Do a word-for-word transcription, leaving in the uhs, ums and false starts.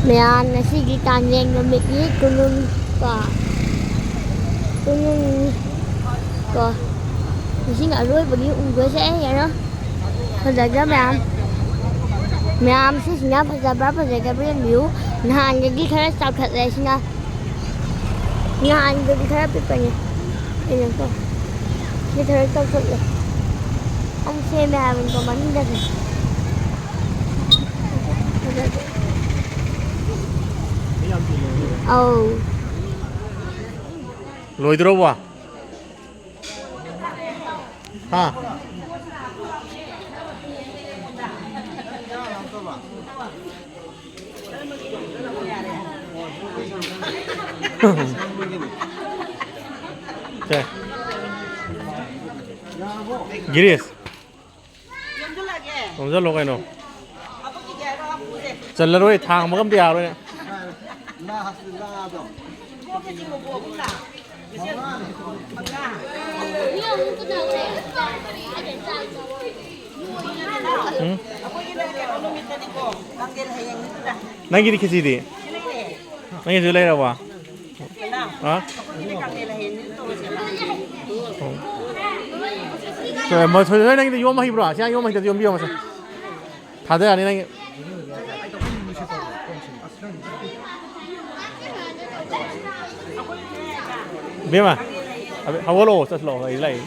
ꯃꯌꯥꯝ, ꯉꯁꯤꯒꯤ ꯀꯥꯡꯂꯦꯟ ꯅꯨꯃꯤꯠꯅꯤ꯫ ꯀꯣꯅꯨꯡ ꯀꯣ, ꯀꯣꯅꯨꯡ ꯀꯣ, ꯉꯁꯤꯅ ꯑꯔꯣꯏꯕꯒꯤ ꯎꯕꯁꯦ꯫ ꯌꯦꯡꯉꯣ, ꯐꯖꯗ꯭ꯔꯥ ꯃꯌꯥꯝ? ꯃꯌꯥꯝ, ꯁꯤꯁꯤꯅ ꯐꯖꯕ꯭ꯔꯥ ꯐꯖꯗꯕ꯭ꯔꯥ ꯌꯦꯡꯕꯤꯌꯨ꯫ ꯅꯍꯥꯟꯗꯒꯤ ꯈꯔ ꯆꯥꯎꯈꯠꯂꯦ ꯁꯤꯅ꯫ ꯅꯍꯥꯟꯗꯒꯤ ꯈꯔ ꯄꯤꯛꯄꯅꯦ꯫ ꯌꯦꯡꯉꯣ, ꯁꯤ ꯈꯔ ꯆꯥꯎꯈꯠꯂꯦ꯫ ꯑꯃꯨꯛ ꯁꯦꯝꯃꯦ ꯍꯥꯏꯕꯅꯤꯀꯣ ꯃꯅꯨꯡꯗꯁꯨ꯫ ꯐꯖꯗꯦ꯫ ꯑꯧ꯫ ꯂꯣꯏꯗ꯭ꯔꯣꯕꯣ? ꯍꯥ? ꯁꯦ꯫ ꯒꯤꯔꯤꯁ꯫ ꯌꯣꯝꯁꯤꯜꯂꯣ ꯀꯩꯅꯣ꯫ ꯆꯜꯂꯔꯣꯏ, ꯊꯥꯡ ꯑꯃꯒ ꯑꯝꯇ ꯌꯥꯔꯣꯏ꯫ ꯎꯝ? ꯅꯪꯒꯤꯗꯤ ꯈꯦꯆꯤꯗꯤ? ꯅꯪꯒꯤꯁꯨ ꯂꯩꯔꯕꯣ? ꯍꯥ? ꯎꯝ꯫ ꯁꯦ, ꯃ-, ꯊꯣꯏ-, ꯊꯣꯏ, ꯅꯪꯒꯤꯗꯤ ꯌꯣꯝꯕ ꯍꯩꯕ꯭ꯔꯣ? ꯁꯤ ꯌꯣꯝꯕ ꯍꯩꯇ꯭ꯔꯗꯤ ꯌꯣꯝꯕꯤꯌꯣ ꯃꯁꯦ꯫ ꯊꯥꯗ ꯌꯥꯅꯤ ꯅꯪꯒꯤ꯫ ꯏꯕꯦꯝꯃ, ꯑꯕꯦ-, ꯍꯧꯒꯠꯂꯛꯑꯣ, ꯆꯠꯂꯣ, ꯑꯩ ꯂꯥꯛꯏ꯫